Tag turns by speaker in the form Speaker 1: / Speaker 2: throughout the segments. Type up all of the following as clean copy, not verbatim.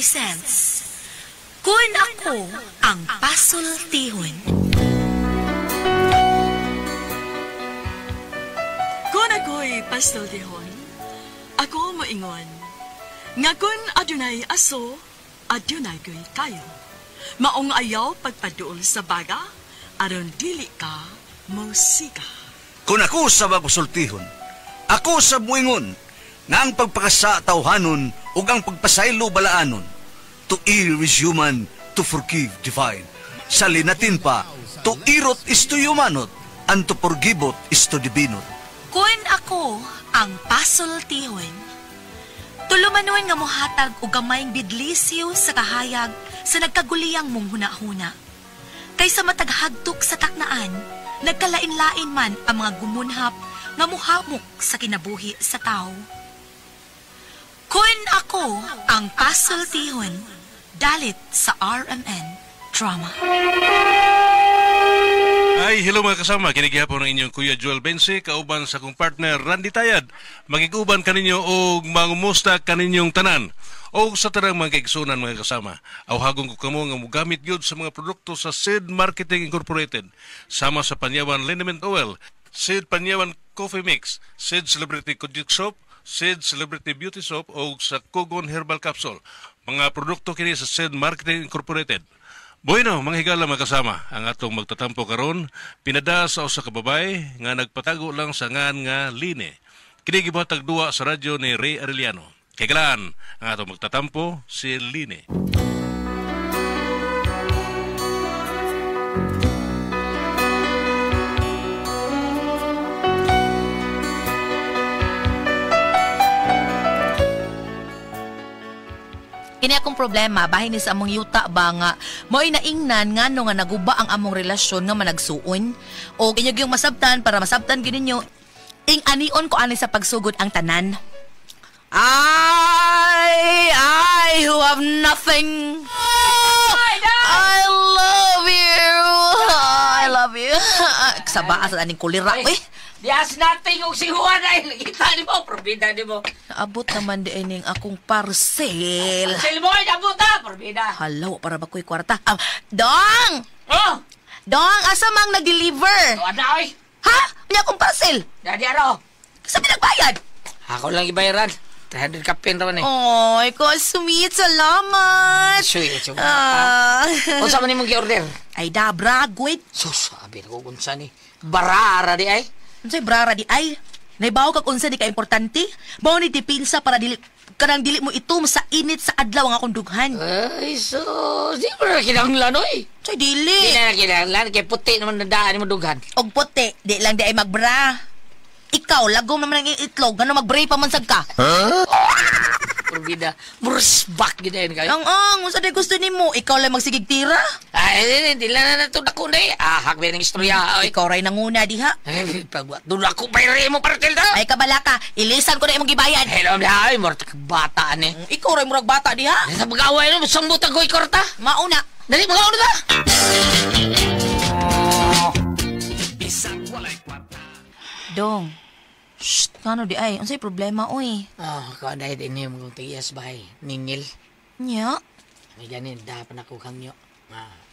Speaker 1: presents Kun Ako Ang Pasultihon.
Speaker 2: Kun ako'y pasultihon, ako moingon, nga kun adunay aso, adunay ko'y kayo. Maong ayaw pagpaduol sa baga, aron dili ka mosika.
Speaker 3: Kun ako sa magpasultihon, ako sa muingon, nga ang pagpakasa tawhanon ug ang pagpasaylo balaanon. To err is human, to forgive divine. Sa linatin pa, to irot is to humanot, and to forgivot is to divinot.
Speaker 1: Kun ako ang pasultihon, tulumanon nga mohatag og gamayng bidlisyo sa kahayag sa nagkaguliyang mong hunahuna. Kaysa mataghagtok sa taknaan, nagkalain-lain man ang mga gumunhap nga muhamok sa kinabuhi sa tao. Kun ako ang pasultihon, dalit sa RMN Drama.
Speaker 4: Ay, hello mga kasama. Kinigihapon ang inyong Kuya Joel Bense, kauban sa akong partner Randy Tayad. Magiguban kaninyo og mangumusta kaninyong tanan. O sa tanang mga kaigsunan mga kasama. Awhagon ko kamo nga mogamit gyud sa mga produkto sa Sid Marketing Incorporated. Sama sa Panyawan Liniment Oil, Sid Panyawan Coffee Mix, Sid Celebrity Kojik Soap, Sid Celebrity Beauty Soap o sa Kogon Herbal Capsule. Mga produkto kini sa Sid Marketing Incorporated. Bueno, mga higala mga kasama, ang atong magtatampo karon pinada sa usa ka babay nga nagpatago lang sa ngan nga Line. Kini gibuhatag duwa sa radyo ni Ray Arellano. Kay galaan, ang atong magtatampo si Line.
Speaker 5: Kini akong problema, bahin ni sa among yuta ba nga mo'y naingnan nga no nga naguba ang among relasyon nga managsuon. O inyo gyung masabtan para masabtan gyud ninyo ing anion ko ani sa pagsugod ang tanan. I who have nothing. I love you. I love you. Sabaa sa aning kulira oy.
Speaker 6: Dias natin yung si Juan ay kita ni mo, probida ni mo.
Speaker 5: Naabot naman di ining akong parcel.
Speaker 6: Parcel mo ay naabot ha, probida.
Speaker 5: Halaw, para ba ko'y kwarta? Dong!
Speaker 6: Oh!
Speaker 5: Dong, asa mang nag-deliver?
Speaker 6: Oh, ana oy.
Speaker 5: Ha? Ano akong parcel?
Speaker 6: Dadi araw.
Speaker 5: Sa pinagbayad?
Speaker 6: Ako lang ibayaran. 300 kapin raman eh.
Speaker 5: Oy, ko sweet, salamat.
Speaker 6: Sweet, sweet. Unsa man nimong gi-order?
Speaker 5: Ay da, bragwit.
Speaker 6: Sus, abi ko unsa ni. Barara di ay.
Speaker 5: Unsay brara di ay? Naibaw kag unsa di ka importante? Mao ni dipinsa para dili kanang dili mo itum sa init sa adlaw ang akong dughan.
Speaker 6: Ay, so di mo na kinahanglan oy.
Speaker 5: Say dili.
Speaker 6: Di na kinahanglan kay puti naman nadaan mo dughan.
Speaker 5: Og puti, di lang di ay magbra. Ikaw lagom naman ang itlog, ngano magbra pa man sad ka?
Speaker 6: Huh? Probida, mursbak gid ayon kayo.
Speaker 5: Ang unsa di gusto nimo? Ikaw lang magsigig tira?
Speaker 6: Ay, di lang na nato dako na eh. Ahak ba ng istorya?
Speaker 5: Ikaw ray nanguna diha.
Speaker 6: Ay, pagwa, doon ako bayre mo partil da.
Speaker 5: Ay, kabala ka. Ilisan ko na imong gibayad.
Speaker 6: Hello, ay, murag bata ni.
Speaker 5: Ikaw ray murag bata diha.
Speaker 6: Sa pag-away no, sambot ako'y korta.
Speaker 5: Mauna.
Speaker 6: Dali, magauna ta.
Speaker 5: Dong. Shh, kano di ay? Unsay problema, oy?
Speaker 6: Oh, kaanay din niyo mga tiyas bahay. Ningil.
Speaker 5: Nya?
Speaker 6: May ganin, dapat na ko kangyo.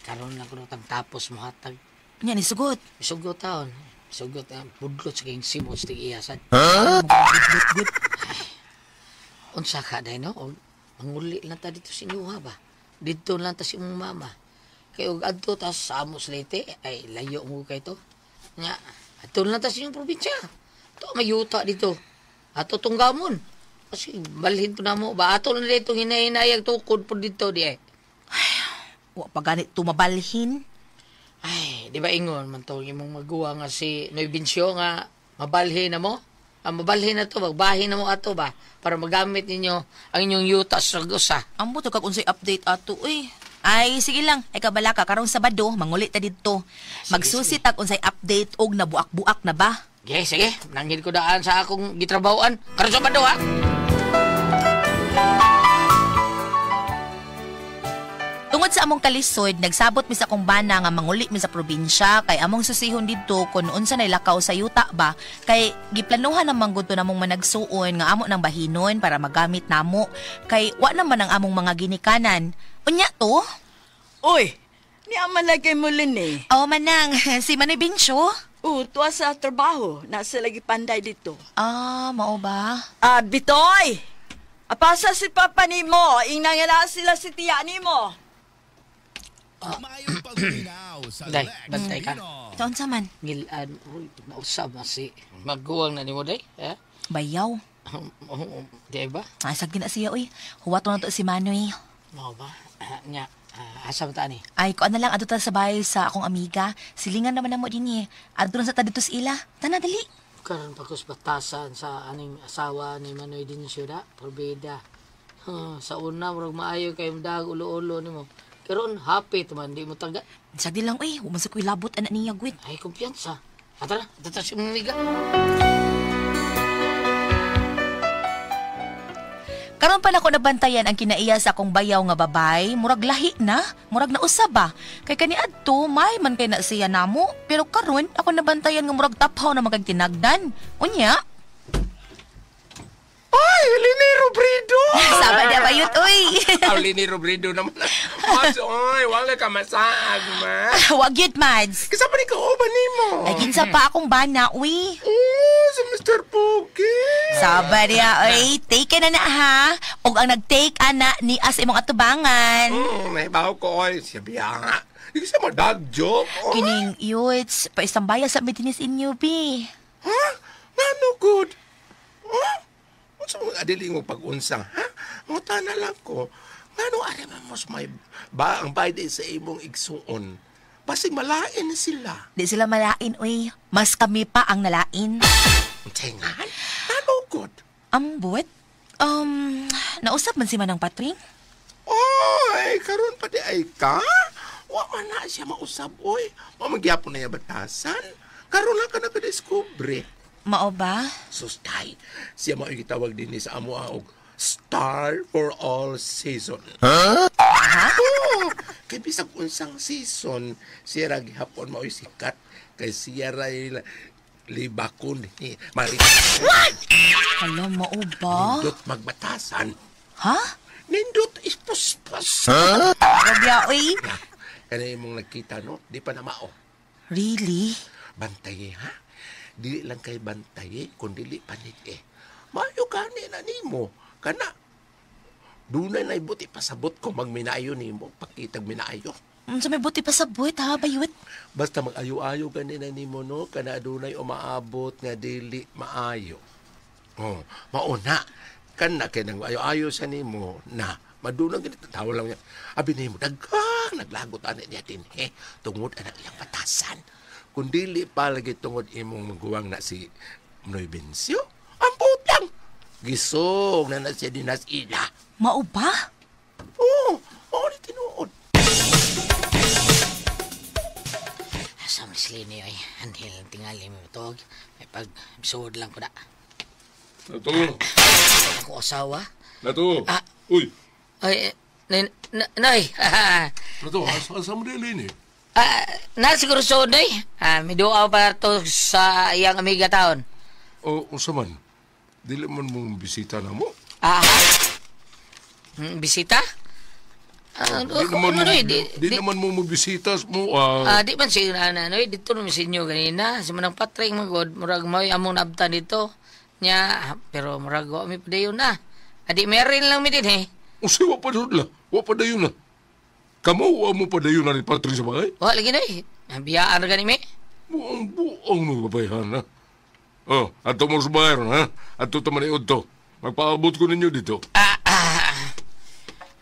Speaker 6: Karon lang ko nung tapos mo hatag.
Speaker 5: Nya, ni sugot?
Speaker 6: Sugot taon. Sugot, budlot sa kayong simot sa tiyasan.
Speaker 5: Huh? Budlot,
Speaker 6: Unsa ka, day, no? O, manguli lang ta dito sa inyo, ha ba? Dito lang ta si imong mama. Kaya og adto ta sa Amos Leyte, ay layo mo kay to. Nya, adto lang ta sa inyong probinsya. Ito, may yuta dito. Ato tong gamon. Kasi balhin po na mo. Ba, ato na dito hinahinayag tukod po dito di eh.
Speaker 5: Ay, wa pa ganit tumabalhin.
Speaker 6: Ay, di ba ingon man to imong maguwa nga si Noy Vincio nga mabalhin na mo? Ang mabalhin na to, magbahin na mo ato ba? Para magamit ninyo ang inyong yuta sa usa.
Speaker 5: Ambot kag unsay update ato eh. Ay, sige lang. Ay, kabala ka. Karong Sabado, mangulit ta dito. Magsusi tag unsay update og nabuak-buak na ba?
Speaker 6: Sige, sige. Nanghid ko daan sa akong gitrabahoan. Karon Sabado, ha?
Speaker 5: Tungod sa among kalisod, nagsabot mi sa akong bana nga manguli mi sa probinsya kay among susihon didto kun unsa nay lakaw sa yuta ba kay giplanuhan naman gud to namong managsuon nga amo nang bahinon para magamit namo kay wa naman ang among mga ginikanan. Unya to?
Speaker 2: Uy, ni amalagay mo lini.
Speaker 5: Oh, manang si Manoy Bencio.
Speaker 2: Tuwa sa trabaho, nasa lagi panday dito.
Speaker 5: Ah, mao ba?
Speaker 2: Ah, Bitoy! Apasa si Papa nimo, ingna nga na sila si tiya nimo.
Speaker 6: Day, bantay ka.
Speaker 1: Taon sa man?
Speaker 6: Ngilan, uy, nausab na si maguwang na nimo day. Eh?
Speaker 5: Bayaw.
Speaker 6: Di ba?
Speaker 5: Asag din na siya, uy. Huwato na to si Manoy.
Speaker 6: Mao ba? Nya, asa man ta ni?
Speaker 5: Ay, kuan na lang, adto ta sa bahay sa akong amiga. Silingan naman na mo din eh. Adto na sa ta dito sa ila. Tana, dali.
Speaker 6: Karon pa kus batasan sa aning asawa ni Manoy Dincio da, probeda. Sa una murag maayo kay dag ulo-ulo nimo. Karon happy man di mo taga.
Speaker 5: Sagdi lang, uy. Huwag man sa kuy labot, anak niya, gwit.
Speaker 6: Ay kumpiyansa. Atara, atara si amiga.
Speaker 5: Karon pa nako nabantayan ang kinaiya sa akong bayaw nga babay, murag lahi na, murag nausab ba. Kay kaniadto may man kay na siya namo, pero karon ako nabantayan nga murag taphaw na magag tinagdan. Unya?
Speaker 7: Ay, Lini Robredo!
Speaker 5: Saba na bayot, uy.
Speaker 7: Ang Lini Robredo naman. Mas, oy, wala ka masaag, ma.
Speaker 5: Wag yun, Mads.
Speaker 7: Kasama ni kauban nimo.
Speaker 5: Ay, kinsa pa akong bana, uy.
Speaker 7: Oh, si Mr. Pogi.
Speaker 5: Saba niya, uy. Take na na, ha? Og ang nag-take, ana, ni as imong atubangan.
Speaker 7: Naibaw ko, oy. Siya biya nga. Di ka sa dog joke, oy.
Speaker 5: Kining, yuts, paistambaya sa mitinis inyo, bi.
Speaker 7: Ha? Ngano good? Ha? Unsa mo adili mo pag-unsa, ha? Nguta na lang ko. Ngano ari man mos may ba ang bayad sa imong igsuon? Basig malain sila.
Speaker 5: Di sila malain, uy. Mas kami pa ang nalain.
Speaker 7: Unsay nga? Ngano good?
Speaker 5: Ambot? Nausap man si Manang Patring?
Speaker 7: Oy, karon pa di ay ka? Wa man na siya mausab, oy. Wa man gyapon na iya batasan. Karon lang ka nakadiskubre.
Speaker 5: Mao ba?
Speaker 7: Sustay, siya mao gitawag dinhi sa amo og star for all season. Huh? Oh, kay bisag unsang season, siya ra gihapon mao'y sikat kay siya ra libakon ni Marit.
Speaker 5: Hala, mao ba?
Speaker 7: Nindot magbatasan.
Speaker 5: Ha?
Speaker 7: Nindot ispuspos.
Speaker 5: Grabe, oy.
Speaker 7: Kana imong nakita no, di pa na mao.
Speaker 5: Really?
Speaker 7: Bantay ha? Dili lang kay bantay, kun dili panit eh. Maayo gani na nimo. Kana, dunay na ibuti pasabot ko magminayo nimo, pagkitag minayo.
Speaker 5: Sa may buti pasabot ha, bayot?
Speaker 7: Basta mag-ayo-ayo gani na nimo no, kana dunay umaabot nga dili maayo. Oh, mauna. Kana kay nang ayo-ayo sa nimo na madunang ganito tawo lang niya. Abi nimo daghang naglagot ani niya dinhi tungod anak iyang batasan. Kung dili pa lagi tungod imong maguwang na si Noy Bencio, ang putang! Gisog na na siya dinas ila.
Speaker 5: Mao ba?
Speaker 7: Oo, mao ni tinuod.
Speaker 6: Asa man si Lini ay anhil ang tingali mo tog. May pag-bisuod lang ko na.
Speaker 4: Nato.
Speaker 6: Ako asawa.
Speaker 4: Nato.
Speaker 6: Ah.
Speaker 4: Uy.
Speaker 6: Ay, nay.
Speaker 4: Nato, asa mo di Lini?
Speaker 6: Na siguro so, nay. Miduaw pa to sa iyang amiga taon.
Speaker 4: O, unsa man? Dili man mong bisita na mo?
Speaker 6: Bisita?
Speaker 4: Di naman mo mabisita mo.
Speaker 6: Di man siya na, ano, dito naman sa inyo ganina. Si Manang Patrick, magod, murag mo'y among naabtan dito. Nya, pero murag wa mi padayon na. Adi, meron lang mi din eh.
Speaker 4: O siya, wa pa dayon na. Wa pa dayon na. Kamu, wa mo pa dayon na ni Patrick sa bagay?
Speaker 6: Wa, lagi na eh. Biyaan na gani mi.
Speaker 4: Buang-buang nung babayhan na. Oh, ato mo sa bahay ron, ha? Ato tamaniod to. Magpaabot ko ninyo dito.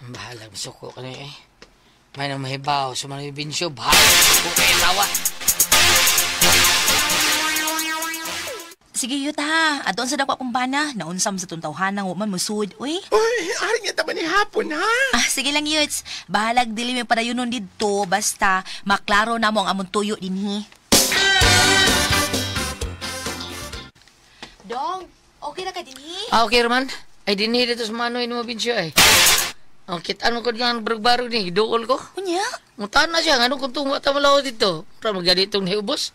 Speaker 6: Bahala, masuko ka na eh. May nang mahibaw sa mga binsyo. Bahala, masuko kayo tawa.
Speaker 5: Sige, yut ha. Adoon sa dako akong bana. Naunsam sa tuntawhanang waman musud, uy.
Speaker 7: Uy, ari nga taman ni hapon, ha?
Speaker 5: Sige lang, yuts. Bahalag dili may padayunon didto. Basta, maklaro na mo ang among tuyo dinhi. Dong, okay na ka dinhi?
Speaker 6: Okay, Roman. Ay, dinhi dito sa Manoy ni mo binsyo, ay. Ang kitaan mo ko nga barog-barog ni giduol ko.
Speaker 5: Unya?
Speaker 6: Mutan na siya ngano kung tungo ta malaw dito. Para magani itong niubos.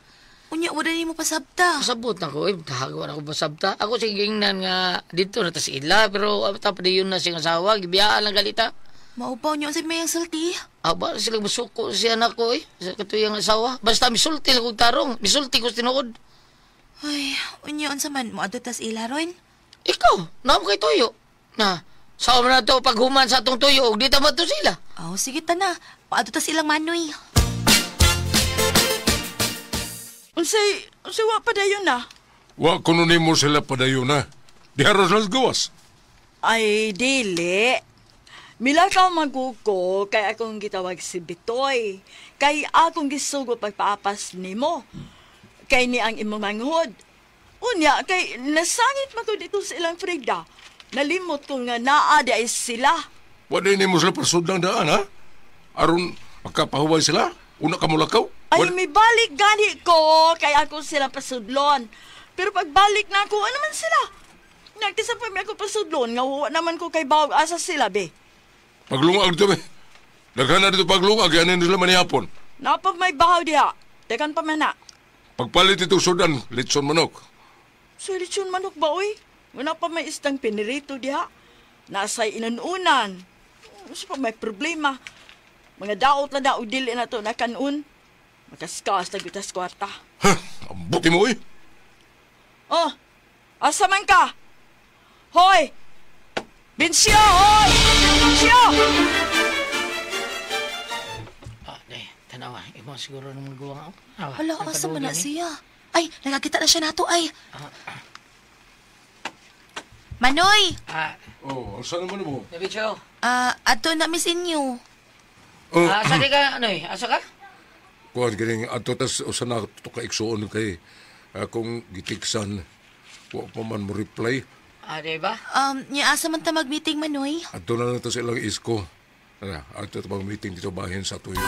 Speaker 5: Unya, wala ni mo pasabta.
Speaker 6: Pasabot na ko, eh, tahago na ko pasabta. Ako sige ingnan nga dito na ta sila, pero ta pa yun na siyang asawa, gibiyaan lang galita.
Speaker 5: Maupaw niyo sa may sulti.
Speaker 6: Aba, sila musuko siya anak ko eh, sa katuyang asawa. Basta misulti lang kong tarong, misulti ko sa tinuod.
Speaker 5: Ay, unya, unsa man, moadto tas ila ron?
Speaker 6: Ikaw, naam kay tuyo. Na, sao man na to paghuman sa atong tuyo, og di ta to sila.
Speaker 5: Oh, sige ta na. Paadto tas ilang manoy.
Speaker 2: Unsay, unsay wa pa dayon na?
Speaker 8: Wa kuno nimo sila padayon na. Diha ra sila gawas.
Speaker 2: Ay, dili. Milakaw maguko kay akong gitawag si Bitoy. Kay akong gisugo pagpaapas nimo. Kay ni ang imong manghod. Unya, kay nasangit man ko dito sa ilang Frida. Nalimot ko nga naa di ay sila.
Speaker 8: Wa di nimo sila pasudlang daan ha? Aron makapahuway sila? Una ka mulakaw?
Speaker 2: Ay, may balik gani ko kay ako sila pasudlon. Pero pagbalik na ako, ano man sila? Nagtisa pa mi ako pasudlon, nga wa naman ko kay bawag asa sila, be.
Speaker 8: Paglungag dito be. Daghan na dito paglungag, yan nila manihapon.
Speaker 2: Napag may bahaw diha. Tekan pa man na.
Speaker 8: Pagpalit itong sudan, litson manok.
Speaker 2: So, lechon manok ba, oy? Wala pa may isdang pinirito diha. Nasa'y inanunan. Sa pa may problema. Mga daot na daw, dili na to nakanun. Makaskas na gutas kwarta.
Speaker 8: Ha, ang buti mo eh.
Speaker 2: Oh, asa man ka? Hoy! Binsyo, hoy! Binsyo!
Speaker 6: Ah, day, tanawa, imo siguro nung guwang ako. Ah,
Speaker 5: Hala, asa man na siya? Ay, nakakita na siya nato ay. Manoy!
Speaker 6: Ah,
Speaker 8: Oh, asa naman mo?
Speaker 6: Nabicho.
Speaker 5: Ah, adto na miss inyo.
Speaker 8: Oh,
Speaker 6: Asa di ka, ano eh, asa ka?
Speaker 8: kuan ganing adto tas usa na to ka igsuon kay akong gitiksan. Wa pa man mo reply.
Speaker 6: Ah, di ba?
Speaker 5: Nya asa man ta mag-meeting, Manoy?
Speaker 8: Adto na lang to sa ilang isko. Ana, adto ta meeting dito bahin sa tuyo.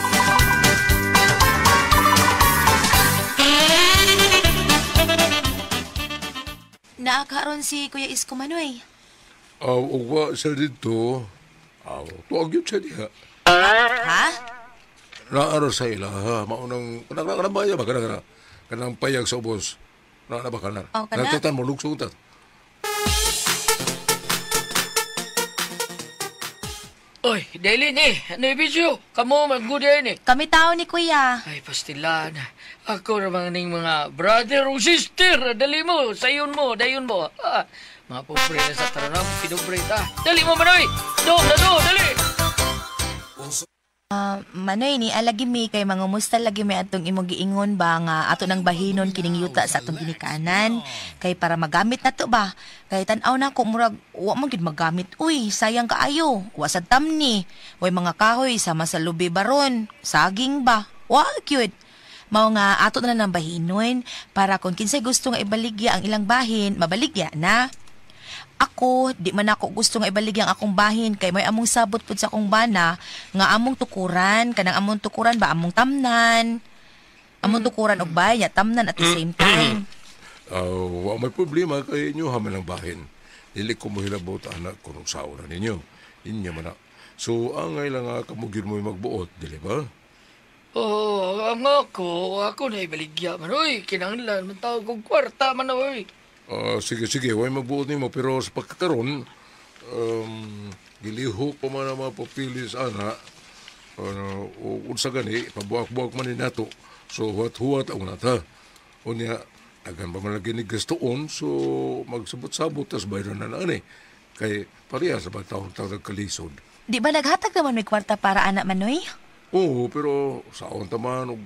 Speaker 5: Naakaroon si Kuya Isko, Manoy.
Speaker 8: Aw, ug wa siya dito. Aw, tuag yun siya diha.
Speaker 5: Ha?
Speaker 8: Naara sa ila, ha? Maunang, kanang kanang baya ba? Kanang kanang, kanang payag sa ubos. Na na ba kana?
Speaker 5: Oh, kana.
Speaker 8: Nagtatan mo, lugsong ta.
Speaker 6: Oy, dili ni, ano ibisyo? Kamo, mag-good ni.
Speaker 5: Kami tao ni Kuya.
Speaker 6: Ay, pastilan. Ako naman ning mga brother o sister. Dali mo, sayon mo, dayon mo. Ah, mga pobre na sa taranam, pinubre ta. Dali mo, Manoy! Do, na do, dali!
Speaker 5: Manoy ni alagi mi kay mangumusta lagi mi atong imong giingon ba nga ato nang bahinon kining yuta sa atong ginikanan kay para magamit na to ba kay tan-aw na ko murag wa man gid magamit, uy, sayang kaayo, wa sad tamni, way mga kahoy sama sa lubi baron saging ba, wa cute. Mao nga ato na lang bahinon para kung kinsay gusto nga ibaligya ang ilang bahin, mabaligya na. Ako, di man ako gusto nga ibaligya ang akong bahin kay may among sabot pud sa akong bana nga among tukuran, kanang among tukuran ba among tamnan. Among tukuran og bahay nya tamnan at the same time.
Speaker 8: Wa may problema kay inyo ha man ang bahin. Dili ko mohilabot anak kung usaon na ninyo. Inyo man na. So, angay lang nga kamo gyud mo magbuot, dili ba?
Speaker 6: Oh, ang ako na ibaligya man. Uy, kinahanglan man tawag kong kwarta man, uy.
Speaker 8: Sige, sige, way magbuot nimo pero sa pagkakaron, gilihok pa man ang mga papilis ana. Ano, unsa gani, pabuak-buak man ni nato. So, huwat-huwat ang nata. Unya, daghan pa man lagi ni gastoon, so magsabot-sabot tas bayran na na ani. Kay pareha sa ba taon taon kalisod.
Speaker 5: Di ba naghatag naman may kwarta para anak Manoy?
Speaker 8: Oo, pero saon ta man og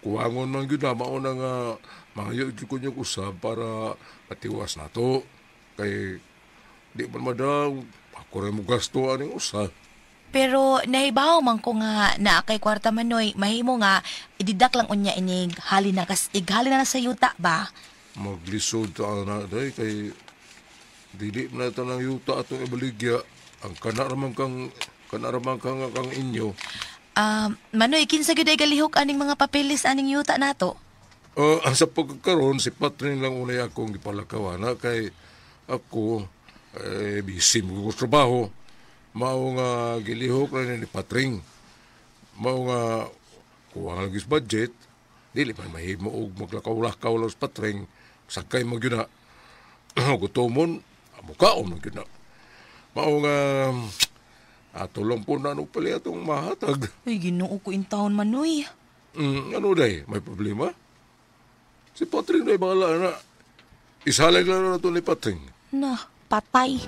Speaker 8: kuwangon man gyud na mao na nga mangayo gyud ko niyong usab para matiwas nato. Kay di man madam, ako rin mo gasto aning usa.
Speaker 5: Pero nahibaw man ko nga naa kay kwarta Manoy, mahimo nga ididak lang unya inig hali na kas ighali na, na sa yuta ba?
Speaker 8: Maglisod ta ana day kay dili man na tanang yuta atong ibaligya. Ang kana raman kang kang inyo.
Speaker 5: Manoy, kinsa gyud ay galihok aning mga papeles aning yuta nato?
Speaker 8: Ang sa pagkakaroon, si Patrin lang unay akong gipalakaw na kay ako busy mo ko trabaho. Mao nga gilihok na ni Patring. Mao nga kuha lagi sa budget, dili man mahimo og maglakaw-lakaw lang sa Patring, sakay mo gyud na. Gutomon, mukaon mo gyud na. Mao nga ato lang po na ano pala atong mahatag.
Speaker 1: Uy, Ginoo ko in town manoy.
Speaker 8: Ano day? May problema? Si Patring na bahala na. Isalag lang na ito ni Patring.
Speaker 1: Na, patay.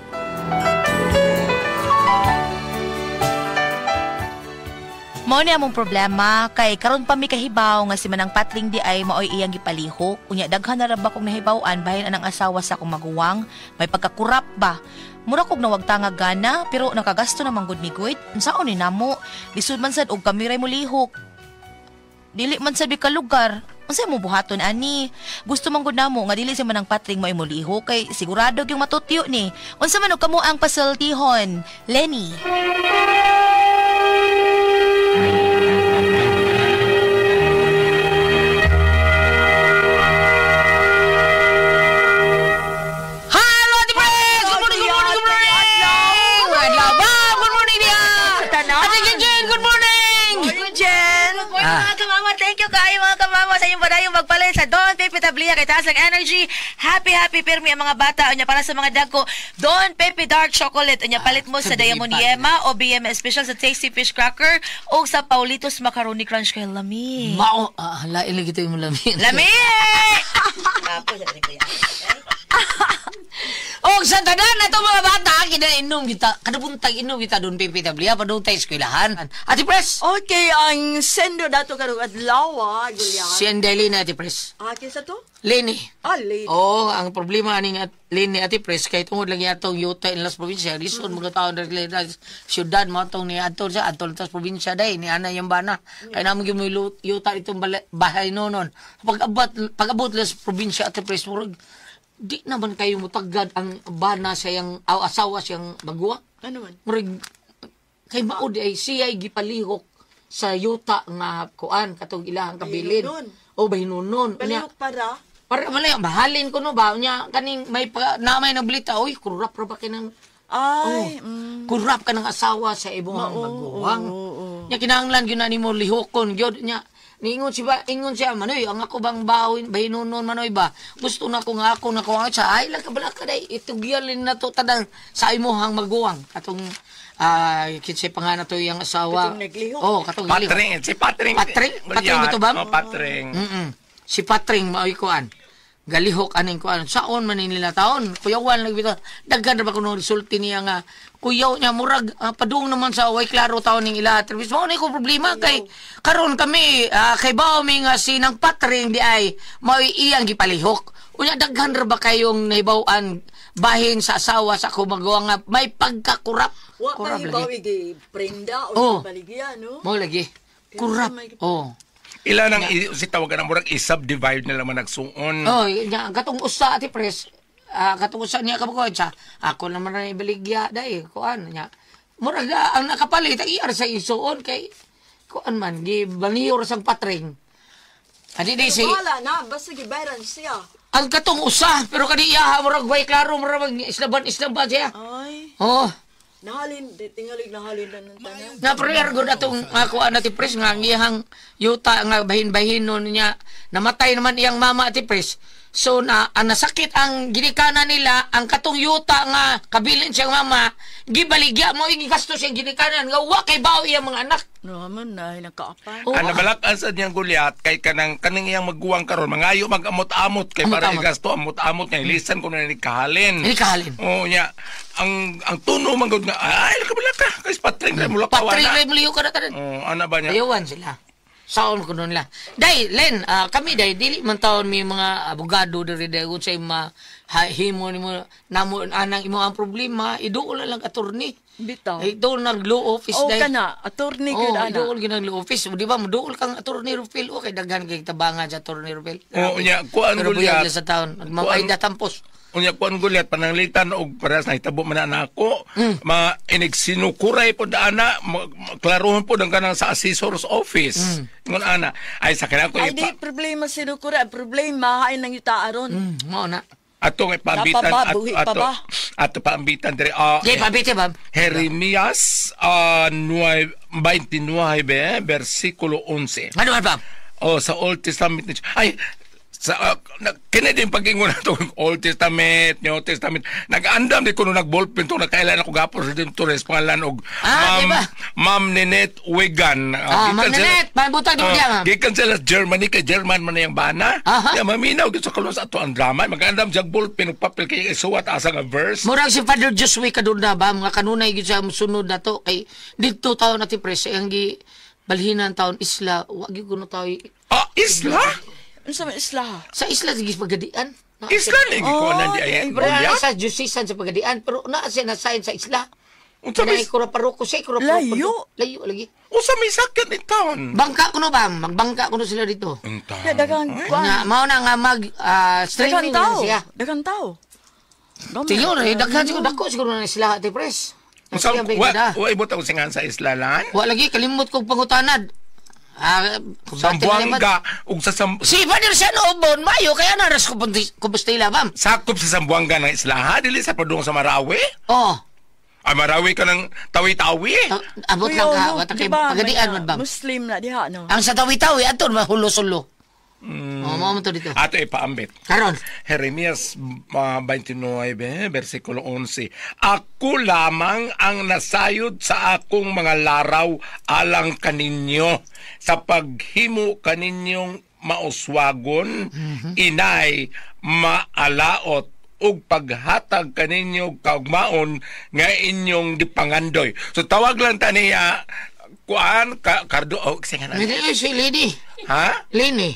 Speaker 1: Mao ni among problema kay karon pa mi kahibaw nga si Manang Patring di ay maoy iyang gipalihok. Unya daghan na ra ba kong nahibaw-an bahin anang asawa sa akong maguwang, may pagkakurap ba. Mura kog nawagta nga gana pero nakagasto naman gud mi gud. Unsaon ni namo? Lisod man sad og kami ray molihok. Dili man sad ka lugar. Unsay mo buhaton ani? Gusto man gud namo nga dili si Manang Patring maoy molihok kay sigurado gyung matutyo ni. Unsa man og kamo ang pasultihon? Lenny.
Speaker 6: Hello, Ate Pres! Good morning, good morning, good morning! Adlaw ba? Good morning niya! Ate Jen, good morning!
Speaker 5: Jen! Good morning mga kamama. Thank you kayo mga kamama sa inyong padayong magpalit sa Don Pepe Tablia kay taas ng energy. Happy, happy pirmi ang mga bata. Unya para sa mga dagko, Don Pepe Dark Chocolate. Unya palit mo sa Diamond Yema o BM Special sa Tasty Fish Cracker o sa Paulitos Macaroni Crunch kay lami.
Speaker 6: Mao, lain lagi ito yung lami.
Speaker 5: Lami! Tapos, ano ko yan?
Speaker 6: Og sa tanan na itong mga bata, kinainom kita, kadabuntag inom kita Don Pepe Tablia, padung tayo eskwelahan. Ate Pres!
Speaker 2: Okay, ang sendo dato karong adlaw, Julian.
Speaker 6: Si Andeli na, Ate Pres.
Speaker 2: Ah, kinsa to?
Speaker 6: Lenny.
Speaker 2: Ah, lady.
Speaker 6: Oo, ang problema aning at Lenny Ate Pres, kay tungod lang atong yuta in las probinsya, lisod mga tao na siyudad mo atong ni adto sa adto sa probinsya day ni ana yung bana. Kay namo gyud mo yuta itong bahay nonon. Pag-abot las probinsya Ate Pres, murag di naman kayo mutagad ang bana sa iyang asawa siyang baguwa.
Speaker 2: Ano man?
Speaker 6: Murag kay mao di ay siya gipalihok sa yuta nga kuan katong ilahang kabilin.
Speaker 2: Bahinunon.
Speaker 6: O bahinunon. Unya,
Speaker 2: Palihok para.
Speaker 6: Para malay mahalin ko no ba unya kaning may pa, na may nabalita oy kurap ra ba kay nang
Speaker 2: Ay,
Speaker 6: kurap ka ng asawa sa imong maguwang. Nya kinahanglan gyud na nimo lihokon gyud nya. Niingon siya ba, ingon siya, manoy, ang ako bang bawin, bahinunon, manoy ba? Gusto na ko nga ako na ko ang siya, ay, lang kabala ka day, itugyalin na to tadang sa imuhang maguwang. Katong, kinsay pa nga na to iyang asawa.
Speaker 2: Katong naglihok.
Speaker 6: Oh, katong naglihok.
Speaker 7: Patring, si Patring.
Speaker 6: Patring? Patring ba to ba?
Speaker 7: Oh, Patring.
Speaker 6: Si Patring, maoy kuan. Galihok aning kuan. Saon man nila taon. Kuyawan lang bitaw. Daghan ra ba kuno resulti niya nga kuyaw niya murag padung naman sa way klaro taon ning ila. Travis mao ni ko problema kay karon kami kay bao mi nga sinang Patring di ay maoy iyang gipalihok. Unya daghan ra ba kayong nahibaw-an bahin sa asawa sa kumagawa nga may pagkakurap.
Speaker 2: Wa
Speaker 6: Kurap
Speaker 2: pa hibaw
Speaker 6: lagi.
Speaker 2: igi prenda
Speaker 6: Oh.
Speaker 2: o baligya, no?
Speaker 6: Mao lagi. Kurap. Oh.
Speaker 7: Ila nang si tawagan ang murag i-subdivide nila man nagsuon.
Speaker 6: Oh, nya katong usa Ate Pres, katong usa niya kabukoy siya. Ako naman na ibaligya dai kuan nya. Murag ang nakapalit ang iyar sa isuon kay kuan man gibaliyor sang Patring. Adi di si
Speaker 2: Wala na, basta gibayaran siya.
Speaker 6: ang katong usa pero kani iya murag way klaro murag mag islaban siya.
Speaker 2: Ay,
Speaker 6: Oh.
Speaker 2: nahalin, tingalig nahalin na ng tanan.
Speaker 6: Na prayer gud atong kuan Ate Pres nga ang iyang yuta nga bahin-bahin nun niya namatay naman iyang mama Ate Pres. So na ang nasakit ang ginikanan nila ang katong yuta nga kabilin siyang mama gibaligya mo gigastos siyang ginikanan nga wa kay bawo iyang mga anak.
Speaker 2: No man na nakaapan.
Speaker 6: Oh,
Speaker 7: Ang nabalakan sa niyang gulyat kay kanang kaning iyang maguwang karon mangayo magamot-amot kay para
Speaker 6: Amot-amot.
Speaker 7: igasto amot-amot nga ilisan ko na ni kahalin.
Speaker 6: Ni kahalin.
Speaker 7: Oo nya ang tuno man gud nga ay kabalaka kay Patring kay mulakaw
Speaker 6: Patring
Speaker 7: ana.
Speaker 6: ray muliyo ka na tanan.
Speaker 7: Oo ana ba niya?
Speaker 6: Ayawan sila. Saon ko nun la. Day, Len, kami day, dili man taon may mga abogado diri day kung sa ma himo nimo namo anang imo ang problema, iduol na lang attorney.
Speaker 2: Bitaw.
Speaker 6: Ay, doon nag law office
Speaker 2: Oh,
Speaker 6: day.
Speaker 2: kana, attorney gyud
Speaker 6: Oh,
Speaker 2: ana.
Speaker 6: iduol gyud nag law office. Di ba moduol kang attorney Rufil? Okay, daghan kay tabangan sa attorney Rufil.
Speaker 7: Oo nya kuan
Speaker 6: Pero buyag
Speaker 7: gulyat.
Speaker 6: sa taon. Mamaida tampos.
Speaker 7: Unya kuan gulyat pananglitan og parehas nahitabo man na ako. Ma inigsinukuray pod ana, klarohon pod ang kanang sa assessor's office. Ngon ana ay sa kanang ko
Speaker 2: Ay, di problema sinukura. Problema ay nang yuta aron.
Speaker 6: Mao na.
Speaker 7: Atong ipaambitan
Speaker 2: Napa ba? Buhi pa
Speaker 7: ato
Speaker 2: ba?
Speaker 7: ato paambitan diri.
Speaker 6: Jay, pabite ba?
Speaker 7: Jeremias 29 versikulo 11.
Speaker 6: Ano ba?
Speaker 7: Oh, sa Old Testament. Ay, sa kini din pag-ingon nato Old Testament, New Testament. Nag-andam di ko nung nag-ballpen to, nakailan ako gapon sa Torres pangalan og
Speaker 6: Ah,
Speaker 7: Ma'am
Speaker 6: di ba?
Speaker 7: Ma'am Ninette Wigan.
Speaker 6: Ma'am Ninette, pabutang di mo diya, ma'am.
Speaker 7: Gikan sila sa Germany kay German man na yung bana.
Speaker 6: Aha.
Speaker 7: Ya maminaw gyud sa kalon sa ato ang drama. Mag-andam siya ballpen ug papel kay isuwat asa nga verse.
Speaker 6: Murag si Father Josue kaduna ba mga kanunay gyud sa sunod na to kay didto taon natin pres ang gi balhinan taon isla wa gyud kuno tawo
Speaker 7: Ah, isla?
Speaker 2: Unsa man isla?
Speaker 6: sa isla sige Pagadian.
Speaker 7: Isla ni gikuanan di ay.
Speaker 6: Pero
Speaker 7: Bunya?
Speaker 6: sa Diocesan sa Pagadian pero naa siya na sa isla.
Speaker 7: Unsa may
Speaker 6: Kanay kura paroko siya kura paroko.
Speaker 2: Layo.
Speaker 6: Layo lagi.
Speaker 7: Unsa may sakit ni taon?
Speaker 6: Bangka kuno ba? Magbangka kuno sila dito.
Speaker 7: Unta.
Speaker 2: Ya daghang kuan.
Speaker 6: Nga mao na nga mag
Speaker 2: Daghang
Speaker 6: streaming na
Speaker 2: tao.
Speaker 6: siya.
Speaker 2: Daghang tao. Gamay.
Speaker 6: Tingnan eh daghan siguro dako siguro na sila ate pres.
Speaker 7: Unsa
Speaker 6: Sige,
Speaker 7: wa
Speaker 6: wa,
Speaker 7: wa ibot ang singan sa isla lan?
Speaker 6: wa lagi kalimot kog pangutanad.
Speaker 7: Sambuanga ug sa
Speaker 6: Si Father San Obon, mayo kaya naras ko Compostela, ma'am.
Speaker 7: Sakop sa Sambuanga ng isla ha, dili sa padung sa Marawi.
Speaker 6: Oh,
Speaker 7: Ay Marawi ka ng Tawi-Tawi.
Speaker 6: Abot
Speaker 2: Uy,
Speaker 6: lang ka,
Speaker 2: oh, no,
Speaker 6: wata
Speaker 2: di
Speaker 6: kay
Speaker 2: ba,
Speaker 6: Pagadian
Speaker 2: may,
Speaker 6: man bam.
Speaker 2: Muslim na diha no.
Speaker 6: Ang sa Tawi-Tawi ato mahulo-sulo. Oh, mao man to dito.
Speaker 7: Ato ipaambit.
Speaker 6: Karon,
Speaker 7: Jeremias 29, versikulo 11. Ako lamang ang nasayod sa akong mga laraw alang kaninyo sa paghimo kaninyong mauswagon, inay maalaot ug paghatag kaninyo kaugmaon nga inyong gipangandoy. So tawag lang ta niya kuan ka, kardo oh, sige na.
Speaker 6: hindi si Lini.
Speaker 7: Ha?
Speaker 6: Lini.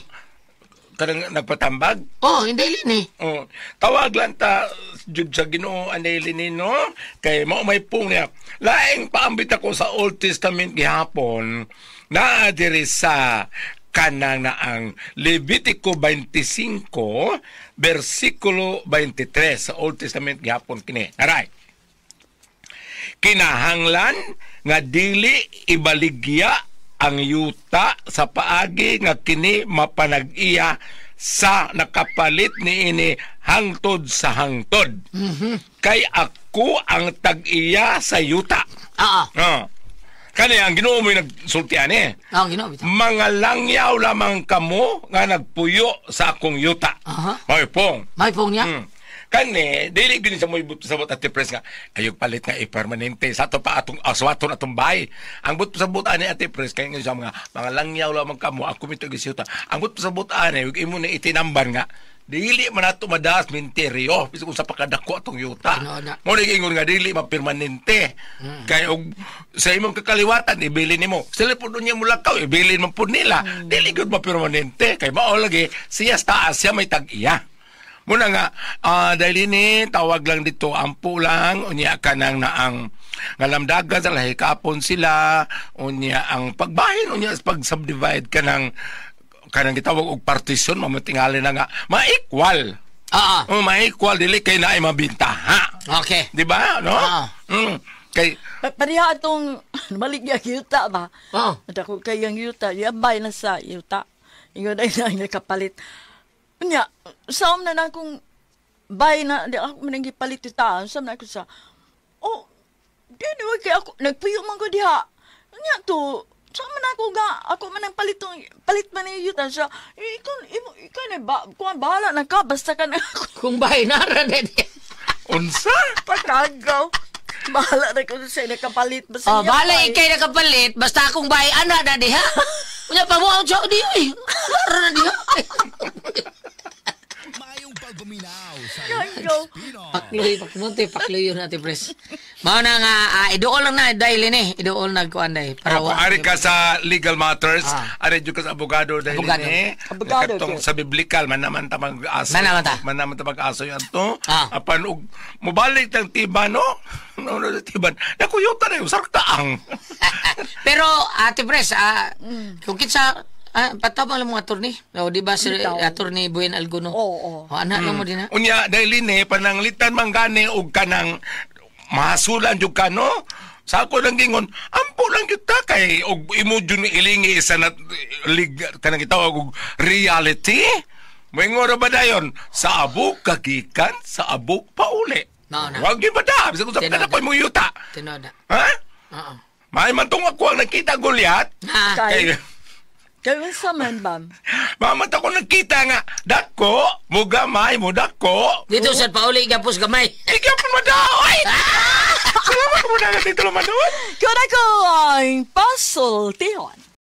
Speaker 7: Kanang nagpatambag?
Speaker 6: Oh, hindi Lini.
Speaker 7: Oh, tawag lang ta jud sa Ginoo anay no kay mao may pung niya. Laing paambit ako sa Old Testament gihapon naa diri sa kanang na ang Levitico 25 versikulo 23 sa Old Testament gihapon kini. Aray. Kinahanglan nga dili ibaligya ang yuta sa paagi nga kini mapanag-iya sa nakapalit niini hangtod sa hangtod. Kay ako ang tag-iya sa yuta.
Speaker 6: Oo.
Speaker 7: Oh. Kani ang Ginoo mo'y nagsultian eh.
Speaker 6: Oh, Ginoo bitaw.
Speaker 7: Mga langyaw lamang kamo nga nagpuyo sa akong yuta.
Speaker 6: Aha.
Speaker 7: May pong.
Speaker 6: May pong niya.
Speaker 7: Kani, dili gyud sa mo'y sa buot ati pres nga ayog palit nga ipermanente sa ato pa atong aswaton atong bahay. Ang but sa buot ani ati pres kay nga siya mga langyaw lamang kamo ako mito gisuta. Ang but sa buot ani ug imo ni itinamban nga dili man ato madaas minteryo bisag unsa pa kadako atong yuta. Mo ni ingon nga dili mapermanente. Kay og sa imong kakaliwatan ibilin nimo. Sila pud niya mulakaw ibilin man pud nila. Dili gyud mapermanente kay mao lagi siya sa taas siya may tag-iya. Muna nga, dahil ini, tawag lang dito, ampo lang, unya ka nang naang ngalamdagan sa lahi kapon sila, unya ang pagbahin, unya pag-subdivide ka ng, kanang gitawag og partition, mamatingali na nga, ma-equal.
Speaker 6: Oo.
Speaker 7: Oh, ma-equal, dili kay naay mabintaha.
Speaker 6: Okay.
Speaker 7: Di ba? No?
Speaker 6: Oo.
Speaker 7: Kay,
Speaker 2: Pareha atong maligya yuta ba?
Speaker 6: Oo.
Speaker 2: At ako kay ang yuta, yabay na sa yuta. Ingon ay na kapalit. Unya, saom na na akong bay na, di ako man ang gipalit yuta. Saom na ako sa, oh, di di kay ako, nagpuyo man ko diha. Unya to, saom man ako ga, ako man ang palit man ang yuta. Siya, ikaw na ba, kung bahala na ka, basta ka na ako.
Speaker 6: Kung bahay na rin.
Speaker 7: Unsa?
Speaker 2: Pagkagaw. Bahala na ko sa nakapalit. Basta
Speaker 6: Oh,
Speaker 2: niya
Speaker 6: bahala
Speaker 2: pa eh.
Speaker 6: ikay nakapalit, basta akong bahay ana na diha. Unya pa mo ang di oy. Wala na diha.
Speaker 2: Kagaw.
Speaker 6: Pakloy, pakmunti, pakloy yun natin, pres. Mao na nga, iduol lang na, dahil ini, iduol na kuan dahil. Para
Speaker 7: Oh, kung ari ka sa legal matters, ari jud ka sa abogado dahil
Speaker 6: Abogado.
Speaker 7: ini.
Speaker 2: Abogado,
Speaker 7: Katong
Speaker 2: okay.
Speaker 7: sa biblical man naman ta mag-aso.
Speaker 6: Man naman ta.
Speaker 7: Man naman ta mag-aso yan to.
Speaker 6: Ah.
Speaker 7: Apan og mobalik tang tiba no. No no tiban. Nakuyota na yung sartaang.
Speaker 6: Pero, Ate Pres, kung kinsa, patawag lang mga attorney. O, di ba, sir,
Speaker 2: Bitaw.
Speaker 6: Attorney Buen Alguno?
Speaker 2: Oo, oo.
Speaker 6: O, anak lang mo din, ha?
Speaker 7: Unya dahil ini pananglitan man gani og kanang mahasulan jud ka no. Sa ako lang gingon, ampo lang gyud ta kay og imo jud ilingi isa na lig kanang gitawag og reality. Moingon ra ba dayon? Sa abok kagikan, sa abok pauli.
Speaker 6: Mao na.
Speaker 7: Wag gyud ba da? Bisag unsa pa
Speaker 6: Tinuod
Speaker 7: na ko imong yuta.
Speaker 6: Tinuod na.
Speaker 7: Ha?
Speaker 6: Oo.
Speaker 7: May man tong ako ang nakita Goliath.
Speaker 6: Ha?
Speaker 2: Kay,
Speaker 7: Kay
Speaker 2: kay unsa man, bam?
Speaker 7: mamat ako nakita nga dako, mugamay mo dako.
Speaker 6: Dito sa pauli gapos gamay.
Speaker 7: Ikaw pa mo daw. Ay! Salamat mo na dito naman doon.
Speaker 2: Kun ako ang pasultihon.